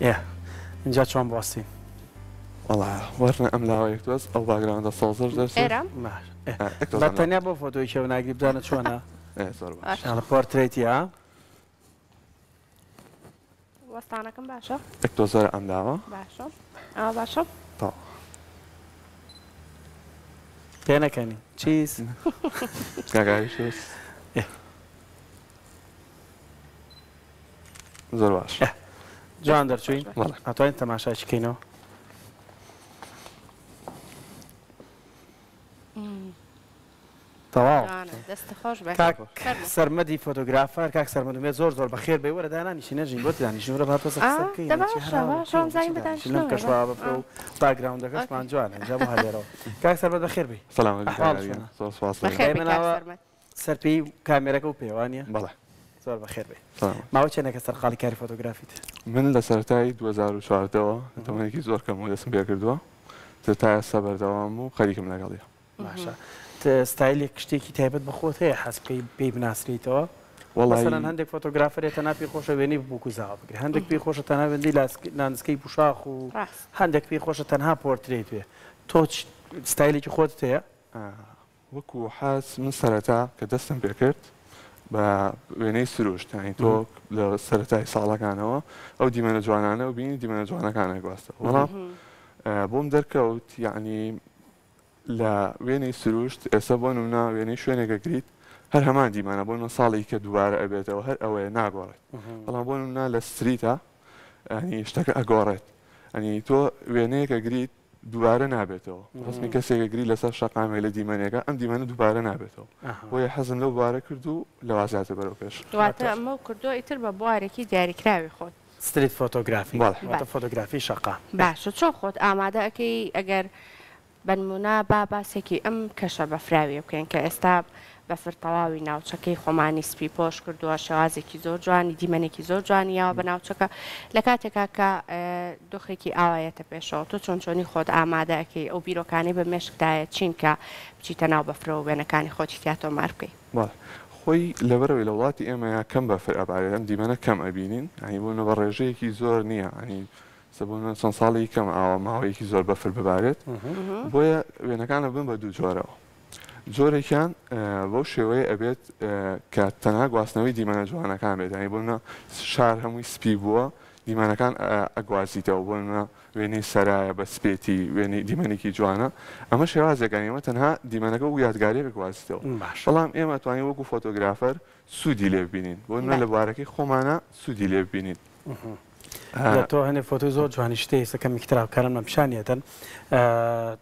ئێ ئینجا چۆن بوەستین؟ وەڵا وەرنە ئەم لاوە یەک تۆز ئەو background ە سەوزەش دەرچێت. ئێرە؟ باش ئێ ئا، یەک تۆز بە ئەم لاوە. تەنیا بۆ فۆتۆی کێو ناگری بزانە چۆنە؟ ئێ زۆر باش. ئەڵێ پۆرترەیتی ها؟ وەستانەکەم باشە؟ یەک تۆز وەرە ئەم لاوە. باشە ئەوە باشە؟ تەواو. پێنەکەنی چیز؟ کاک ئاویش تۆز. ئێ. زۆر باش. جوان دەرچووین؟ بەڵێ. ئەتوانین تەماشایکی کەینەوە؟ تەواو. دەست خۆش بێ. کاک سەرمەدی photographer، کاک سەرمەد ئومێد زۆر زۆر بەخێر بێی. وەرە دانانیشی نەژین، بۆ دانیشین؟ وەرە با تۆزە قسە بکەین. دە باشە باشە وامزانی بە لەم کەشوە بەفرە و background ەکەشمان جوانە. ئینجا بۆ هەلێرەوە. کاک سەرمەد بەخێر بێی. سلام علیکم. ئەحواڵ چۆنە؟ زۆر سوپاس. بەخێر بێی کاک سەرمەد. سەرپێی کامێرەکە و پێ وانیە؟ بەڵێ. زۆر بەخێر بێی. سلام. ماوەی چەندێکە سەرقاڵی کاری فۆتۆگرافیت؟ من لە سەرەتای 2014 ەوە لە تەمەنێکی زۆر کەمەوە دەستم پێکردووە تا ئێستا بەردەوامم و خەریکم لەگەڵیا. باشە ستایلێک شتێکی تایبەت بە خۆت هەیە حەز بکەی پێی بناسریتەوە؟ وەڵایی. مەسەلەن هەندێک photographer ێ تەنها پێی خۆشە وێنەی بووک و زاوا بگرێ، هەندێک پێی خۆشە تەنها وێنەی landscape و شاخ و ڕاست. هەندێک پێی خۆشە تەنها پۆرترێت بێ. تۆ ستایلێکی خۆتت هەیە؟ وەکو حەز من سەرەتا کە دەستم پێکرد بە وێنەی سروشت یانی تۆ لە سەرەتای ساڵەکانەوە ئەو دیمەنە جوانانە و بینی دیمەنە جوانەکانە گواستەوە بەڵام بۆم دەرکەوت یعنی لە وێنەی سروشت ئێستا بۆ نمونە وێنەی شوێنێکە گریت هەر هەمان دیمەنە بۆ نمونە ساڵی کە دووبارە ئەبێتەوە هەر ئەوەیە ناگۆڕێت بەڵام بۆ نمونە لە street ە ینی شتەکە ئەگۆڕێت ئەنی تۆ وێنەیەکە گریت دووبارە نابێتەوە. ڕەسمی کەسێک ئەگری لەسەر شەقامێک لە دیمەنێکا، ئەم دیمەنە دووبارە نابێتەوە. بۆیە حەزم لەو بوارە کرد و لەوا زیاتر بەرەو پێش. واتە ئەمەو کردووە ئیتر بە بوارێکی دیاریکراوی خۆت. street photography بەڵێ. واتە فۆتۆگرافی شەقام. باشە چۆن خۆت ئامادە ئەکەی ئەگەر بەنمونە با باسێکی ئەم کەشە بەفراویە بکەین کە ئێستا بەفر تەواوی ناوچەکەی خۆمانی سپی پۆش کردووە، شێوازێکی زۆر جوانی، دیمەنێکی زۆر جوانی یاوە بە ناوچەکە، لە کاتێکا کە دۆخێکی ئاوا یەتە پێشەوە، تۆ چۆن چۆنی خۆت ئامادە ئەکەی، ئەو بیرۆکانەی بە مێشکتایە چین کە بچیتە ناو بەفرەوە وێنەکانی خۆتی تیا تۆمار بکەی؟ بەڵێ، خۆی لەبەرئەوەی لە وڵاتی ئێمەیا کەم بەفر ئەبارێت، ئەم دیمەنە کەم ئەبینین، یانی بۆ نمونە بە ڕێژەیەکی زۆر نییە، یانی ئێستا بۆ نمونە چەند ساڵێکی کەمە ئاوا ماوەیەکی زۆر بەفر ببارێت، بۆیە وێنەکان ئەبن بە دوو جۆرەوە. جۆرێکیان بەو شێوەیە ئەبێت کە تەنها گواستنەوەی دیمەنە جوانەکان بێت، یانی بۆ نمونە شار هەمووی سپی بووە دیمەنەکان ئەگوازیتەوە، بۆ نمونە وێنەی سەرایە بە سپێتی وێنەی دیمەنێکی جوانە، ئەمە شێوازێکە ئێمە تەنها دیمەنەکە وەکو یادگاریەک ئەگوازیتەوە، بەڵام ئێمە ئەتوانین وەکو photographer سوودی لێ ببینین، بۆ نمونە لە بوارەکەی خۆمانە سوودی لێ ببینین. لە تۆ هەنێ فۆتۆی زۆر جوانی شتێ ئێستا کەمێکی تر هاوکارانمان پیشانی ئەدەن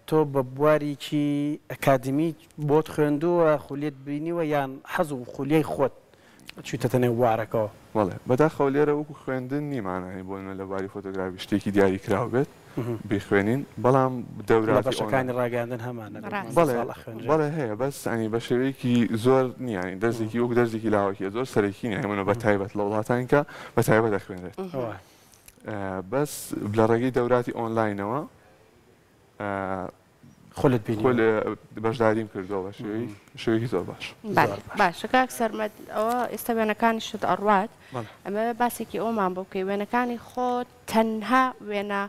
تۆ بە بواریکی ئەکادیمی بۆت خوێندووە خولیت بینیوە یان حەز و خولیای خۆت چوویتەتە نێو بوارەکەوە؟ بەڵێ بەداخەوە لێرە وەکو خوێندن نیمانە یانی بۆ نمونە لە بواری فۆتۆگرافی شتێکی دیاری کراو بێت بیخوێنین بەڵام لە بەشەکانی ڕاگەیاندن هەمانە بەڵێ بەڵێ هەیە بەس ینی بە شێوەیەکی زۆر نییە ینی دەرزێکی وەک دەرزێکی لاوەکیە زۆر سەرەکی نییە منە بە تایبەت لە وڵاتانی کە بە تایبەت دەخوێنرێت بەس لە ڕێگەی دەوراتی ئۆنلاینەوە خولت بینی خول بەشداریم کردووە بە شێوەی شێوەیەکی زۆر باش باشە کاک سەرمەد ئەوە ئێستا وێنەکانیشت ئەڕوات ئەمە باسێکی ئەومان بۆ بکەی وێنەکانی خۆت تەنها وێنە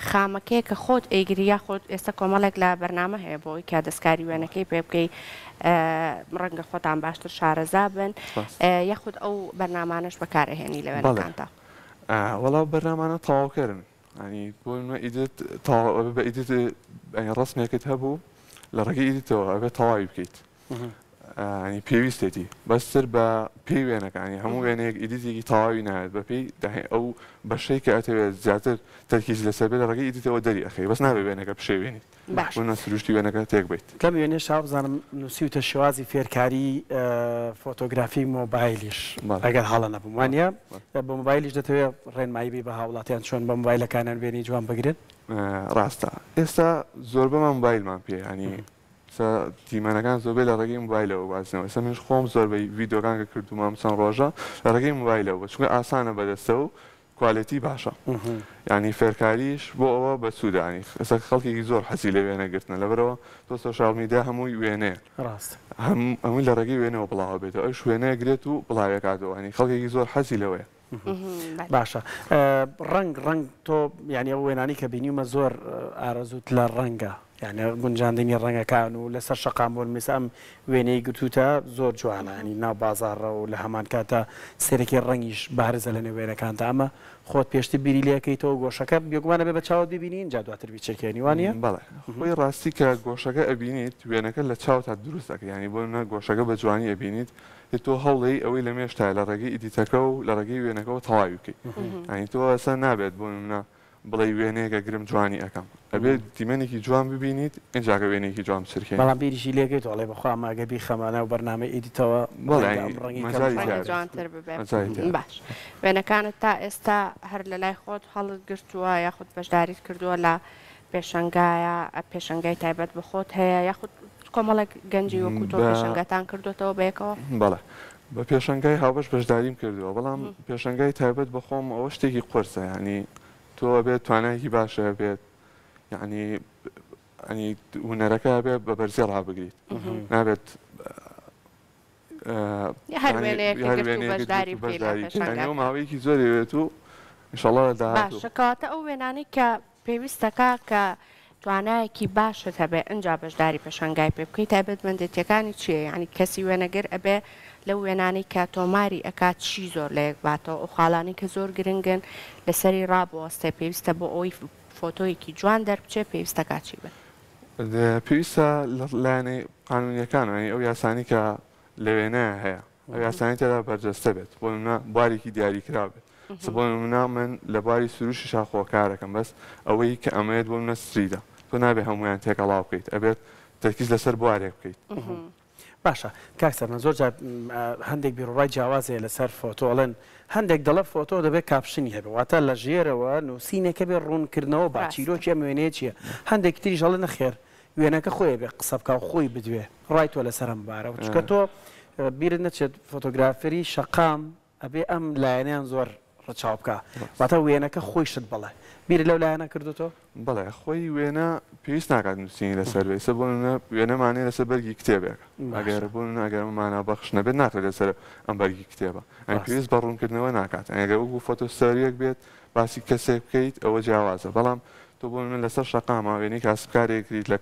خامەکەیە کە خۆت ئەیگری یاخود ئێستا کۆمەڵێک لە بەرنامە هەیە بۆ ئەوەی کە دەستکاری وێنەکەی پێ بکەی ڕەنگە خۆتان باشتر شارەزا بن یاخود ئەو بەرنامانەش بەکارئەهێنی لە وێنەکانتا؟ وەڵا بەرنامانە تەواوکەرن ینی بۆ نمونە edit تەواو ئەبێ بە edit ینی ڕەسمێکت هەبوو لە ڕێگەی edit ەوە ئەبێ تەواوی بکەیت ینی پێویستێتی بەس تر بە پێی وێنەکانی هەموو وێنەیەک edit ێکی تەواوی ناوێت بە پێی ئەو بەشەی کە ئەتەوێت زیاتر تەرکیز لەسەر بێت لە ڕێگەی edit ەوە دەری ئەخەی بەس نابێت وێنەکە بشێوێنیت باش. بۆ نمونە سروشتی وێنەکە تێک بەیت. لەم وێنەیەشا وابزانم نووسیوتە شێوازی فێرکاری فۆتۆگرافی مۆبایلیش ئەگەر هەڵە نەبم وانیە؟ بە مۆبایلیش دەتەوێت ڕێنمایی بی بە هاوڵاتیان چۆن بە مۆبایلەکانیان وێنەی جوان بگرن؟ ڕاستە ئێستا زۆربەمان مۆبایلمان پێیە یانی ئێستا دیمەنەکان زۆربەی لە ڕێگەی مۆبایلەوە گواستنەوە ئێستا منیش خۆم زۆربەی ڤیدیۆکان کە کردوومە ئەم چەند ڕۆژە لە ڕێگەی مۆبایلەوە بووە چونکە ئاسانە بەدەستەوە و quality باشە یانی فێرکاریش بۆ ئەوە بەسوودە یانی ئێستا خەڵکێکی زۆر حەزی لە وێنە گرتنە لەبەرئەوە تۆ social media هەمووی وێنەیە ڕاستە هەمووی لە ڕێگەی وێنەوە بڵاوە بێتەوە ئەویش وێنەیە گرێت و بڵاوێکاتەوە یانی خەڵکێکی زۆر حەزی لەوەیە. باشە ڕەنگ ڕەنگ تۆ یانی ئەو وێنانەی کە بینیومە زۆر ئارەزووت لە ڕەنگە یانی گونجاندنی ڕەنگەکان و لەسەر شەقام بۆ نموونە ئەم وێنەی گرتووتە زۆر جوانە ینی ناو بازاڕە و لە هەمان کاتا سێرەکی ڕەنگیش بارزە لە نێو وێنەکاندا ئەمە خۆت پێشتر بیری لێکەیتەوە گۆشەکە بێگومان ئەبێ بە چاوت ببینی ئینجا دواتر بیچرکێنی وانییە؟ بەڵێ خۆی ڕاستی کە گۆشەکە ئەبینیت وێنەکە لە چاوتا دروست ئەکەی یانی بۆ نمونە گۆشەکە بە جوانی ئەبینیت تۆ هەوڵێی ئەوەی لە مێشتایە لە ڕێگەی edit ەکە و لە ڕێگەی وێنەکەوە تەواوی بکەی یانی تۆ ئێستا نابێت بۆ نمونە بڵێی وێنەیەک ئەگرم جوانی ئەکەم ئەبێت دیمەنێکی جوان ببینیت ئینجاکە وێنەیەکی جوان بچرکێنی. بەڵام بیریشی لێکەیتەوە ئەڵێی بەخوا ئەمە ئەگەر بیخەمە ناو بەرنامەی edit ەوە بەڵێ ڕەنگە یانی ئەم ڕەنگی کەم مەجالی ڕەنگە تیا بێت جوانتر ببێ مەجالی تیا بێت. باش وێنەکانت تا ئێستا هەر لەلای خۆت هەڵت گرتووە یاخود بەشداریت کردووە لە پێشەنگایە پێشەنگای تایبەت بە خۆت هەیە یاخود کۆمەڵێک گەنجی وەکو تۆ بە پێشەنگاتان کردووەتەوە بەیەکەوە؟ بەڵێ بە پێشەنگای هاوبەش بەشداریم کردووە بەڵام پێشەنگای تایبەت بە خۆم ئەوە شتێکی قورسە یانی تۆ ئەبێت توانایەکی باش هەبێت یانی ینی هونەرەکە ئەبێت بە بەرزی ڕابگریت نابێت هەر وێنەیەکت گرت و بەشداری بکەی لە پێشانگاکە. ماوەیەکی زۆری ئەوێت و ئینشەڵا لە داهاتوو. باشە کەواتە ئەو وێنانەی کە پێویستەکا کە توانایەکی باشت هەبێ ئنجا بەشداری پێشانگای پێ بکەی تایبەتمەندێتیەکانی چیە یانی کەسی وێنەگر ئەبێ لەو وێنانەی کە تۆماری ئەکا چی زۆر لەیەک باتەوە ئەو خاڵانەی کە زۆر گرنگن لەسەری ڕابوەستێ پێویستە بۆ ئەوەی فۆتۆیەکی جوان دەربچێ پێویستەکا چی بن؟ پێویستە لە لایەنە قانونیەکان یانی ئەو یاسانەی کە لە وێنەیە هەیە ئەو یاسانەی تێدا بەرجەستە بێت بۆ نمونە بوارێکی دیاریکراو بێت چ بۆ نمونە من لە بواری سروشیشا خۆ کارەکەم بەس ئەوەی کە ئەمەوێت بۆ منە street ە تۆ نابێ هەموویان تێکەڵاو بکەیت ئەبێت تەرکیز لەسەر بوارێک بکەیت. باشە کاک سەرمەند زۆر جار هەندێک بیروڕای جیاواز هەیە لەسەر فۆتۆ ئەڵێن هەندێک دەڵێ فۆتۆ دەبێت caption ی هەبێ واتە لە ژێرەوە نووسینێک هەبێ ڕوونکردنەوە با ڕاستە. چیرۆکی ئەم وێنەیە چییە هەندێکی تریش ئەڵێ نەخێر وێنەکە خۆی ئەبێ قسە بکا و خۆی بدوێ ڕای تۆ لەسەر ئەم بارە چونکە تۆ بیرت نەچێت photographer ی شەقام ئەبێ ئەم لایەنەیان زۆر ڕەچاو بکا واتە وێنەکە خۆی شت بڵێ بیرت لەو لایەنە کردۆتەوە؟ بەڵێ خۆی وێنە پێویست ناکات نووسینی لەسەر بێ ئیستا بۆ نمونە وێنەمان هەیە لەسەر بەرگی کتێبێکە ئەگەر بۆ نمونە ئەگەر ئەمە مانا بەخش نەبێت ناکرێت لەسەر ئەم بەرگی کتێبە یانی پێویست بە ڕوونکردنەوە ناکات یانی ئەگەر وەکوو فۆتۆ story یەک بێت باسی کەسێک بکەیت ئەوە جیاوازە بەڵام تۆ بۆ نمونە لەسەر شەقامە وێنەی کاسبکارێک گریت لە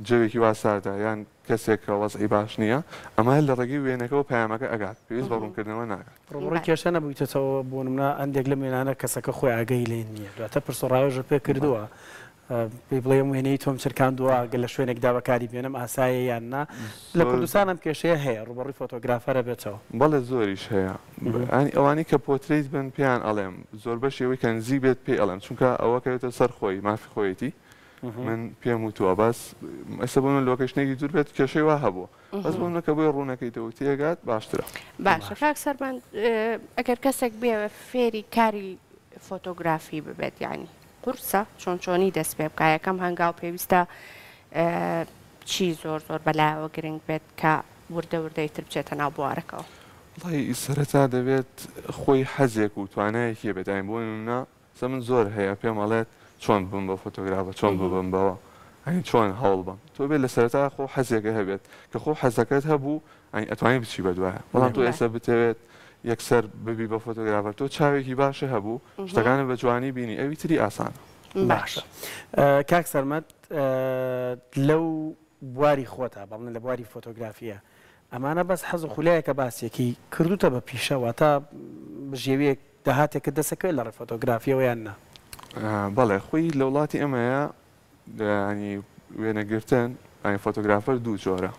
جەوێکی وا ساردە یان کەسێک کە وەزعی باش نییە، ئەمە هەر لە ڕێگەی وێنەکەوە پەیامەکە ئەگات، پێویست بە ڕوونکردنەوە ناکات. ڕووبەڕووی کێشە نەبوویتەتەوە، بۆ نمونە هەندێک لەم وێنانە کەسەکە خۆی ئاگای لێ نییە، دواتر پرس و ڕاوێژت پێ کردووە پێی بڵێ ئەم وێنەی تۆم چرکاندووە گەر لە شوێنێکدا بەکاری بێنم ئاسایە یان نا؟ لە کوردستان ئەم کێشەیە هەیە ڕووبەڕووی photographer ئەبێتەوە. بەڵێ زۆریش هەیە، ئەوانەی کە پۆترەیت بن پێیان ئەڵێم، زۆربەشی ئەوەی کە نزیک بێت پێی ئەڵێم، چونکە ئەوە کەوێتە سەر خۆی، مافی خۆیەتی، من پێم وتووە بەس ئێستا بۆ من location ێکی دوور بێت کێشەی وا هەبووە بەس بۆ منە کە بۆی ڕوونەکەیتەوە تێگات باشترە. باشە کاک سەربەند ئەگەر کەسێک بێوێ فێری کاری فۆتۆگرافی ببێت یانی قورسە چۆن چۆنی دەست پێ بکا یەکەم هەنگاو پێویستە چی زۆر زۆر بەلایەوە گرنگ بێت کە وردە وردە ئیتر بچێتە ناو بوارەکەوە؟ وەڵای سەرەتا دەبێت خۆی حەزێک و توانایەکی هەبێت یانی بۆ نمونە سە من زۆر هەیە پێم ئەڵێت چۆن ببم بە photographer چۆن ببم بەوە ئەنی چۆن هەوڵ بەم تۆ بێ لە سەرەتا خۆ حەزێکە هەبێت کە خۆ حەزەکەت هەبوو ئەنی ئەتوانی بچی بە دوایە بەڵام تۆ ئێستا بتەوێت یەکسەر ببی بە photographer تۆ چاوێکی باشە هەبوو شتەکانت بە جوانی بینی ئەوی تری ئاسانە. باشە کاک سەرمەد لەو بواری خۆتا بەڵێ لە بواری فۆتۆگرافیە ئەمانە بەس حەز و خولیایەکە باسیەکی کردوتە بە پیشە واتا بژێویەک داهاتێکت دەسەکەوێت لە ڕێ فۆتۆگرافیەوە یان نا؟ بەڵێ خۆی لە وڵاتی ئێمەیە ینی وێنەگرتن ینی photographer دوو جۆرە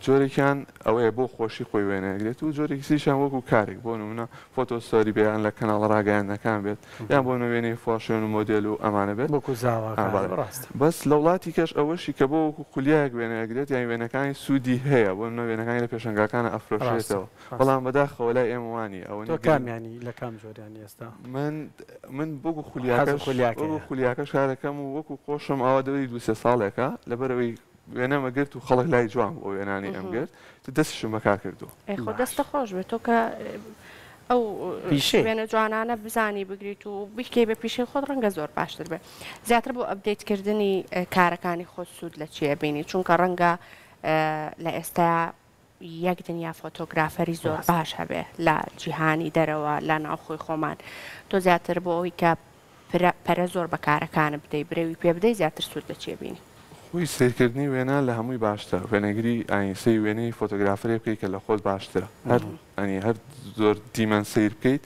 جۆرێکیان ئەوەیە بۆ خۆشی خۆی وێنەگرێت و جۆرێکی تریشیان وەکو کارێک بۆ نمونە photo story بێ یان لە کەناڵە ڕاگەیاندنەکان بێت یان بۆ نمونە وێنەی fashion و مۆدێل و ئەمانە بێت وەکو زاواکان ڕاستە. بەس لە وڵاتی کەش ئەوەشی کە بۆ وەکو خولیایەک وێنە ئەگرێت یان وێنەکانی سوودی هەیە بۆ نمونە وێنەکانی لە پێشەنگاکانە ئەفرۆشرێتەوە بەڵام بەداخەوە لای ئێمە وا نییە ئەوەنە تۆ گرنگ کامیانی لە کام جۆریانی ئێستا؟ من من وەکو حەز و خولیاکەش خولیاکەیە. وەکو خولیاکەش کارەکەم و وەکو خۆشم ئاوا دەوری دوو سێ ساڵێکە لەبەرئەوەی وێنەم ئەگرت و خەڵک لای جوان بوو ئەو وێنانەی ئەمگرت ئیتر دەستیشم بەکار کردووە. ئەی خۆ دەستت خۆش بێت تۆ کە ئەو پیشەیە. وێنە جوانانە بزانی بگریت و بیکەی بە پیشەی خۆت ڕەنگە زۆر باشتر بێت زیاتر بۆ update کردنی کارەکانی خۆت سوود لە چی ئەبینی چونکە ڕەنگە لە ئێستایا. یەک دنیا فۆتۆگرافەری زۆر باش هەبێ لە جیهانی دەرەوە لە ناوخۆی خۆمان تۆ زیاتر بۆ ئەوەی کە پەرە زۆر بە کارەکانت بدەی برەوی پێ بدەی زیاتر سوود لە چیە بینی؟ خوی سەیرکردنی وێنە لە هەمووی باشترە وێنەگری یانی سەیری وێنەی فۆتۆگرافەرێ بکەی کە لە خۆت باشترە هەر یانی هەر زۆر دیمەن سەیر بکەیت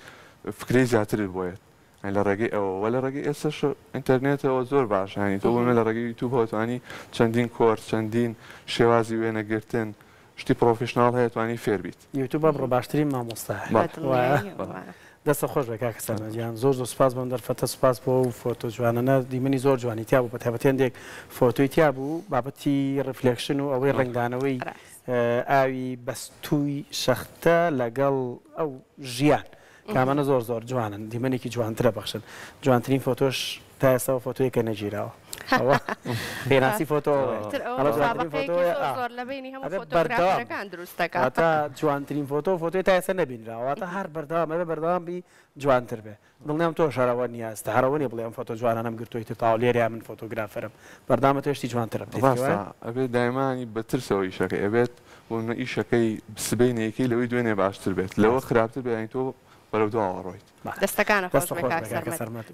فکرەی زیاترت بۆ یەت یانی لە ڕێگەی ئەوە وە لە ڕێگەی ئێستەش ئینتەرنێتەوە زۆر باشە یانی تۆ بۆ لە ڕێگەی یوتیوبەوە توانی چەندین کۆرس چەندین شێوازی وێنەگرتن شتی professional هەیە توانی فێر بیت. یوتوب ئەمڕۆ باشترین مامۆستایە وایە؟ دەستت خۆش بێت کاکە سەرمەد گیان زۆر زۆر سوپاس بۆم دەرفەتە سوپاس بۆ ئەو فۆتۆ جوانانە دیمەنی زۆر جوانی تیا بوو بەتایبەتی هەندێک فۆتۆی تیا بوو بابەتی reflection و ئەوەی ڕەنگدانەوەی ئاوی بەستووی شەختە لەگەڵ ئەو ژیان کە ئەمانە زۆر زۆر جوانن دیمەنێکی جوانترە بەخشن جوانترین فۆتۆش تا ئێستا ئەو فۆتۆیە کە نەگیراوە ئەوە پێناسی فۆتۆ ئەوەیە تر ئەوە ئەڵێ جوانترین مسابەقەیەکی فۆتۆ زۆر ئا زۆر لە بەینی هەموو ئەبێ بەردەوام فۆتۆگرافەرەکان دروست دەکا. واتە جوانترین فۆتۆ فۆتۆی تا ئێستا نەبینراوە واتە هەر بەردەوام ئەبێ بەردەوام بی جوانتر بێ دڵنیام تۆش هەر ئەوە نییە ئێستا هەر ئەوە نییە بڵێ ئەم فۆتۆ جوانانەم گرتووە ئیتر تەواو لێرەیا من فۆتۆگرافەرم بەردەوام ئەتەوێ شتی جوانتر بدەیت ڕاستە وایە؟ ئەبێ دایمانی بە ترسەوە ئیشەکەی ئەبێت بۆ نمونە ئیشەکەی سبەینێ یەکەی لەوەی دوێنێ باشتر بێت لەوە ڕاستە خراپتر بێ یانی تۆ بەرەو دواوە ڕۆیت. دەستەکانت خۆش دەستت بێ خۆش کاک بێ کاکە سەرمەد. سەرمەد.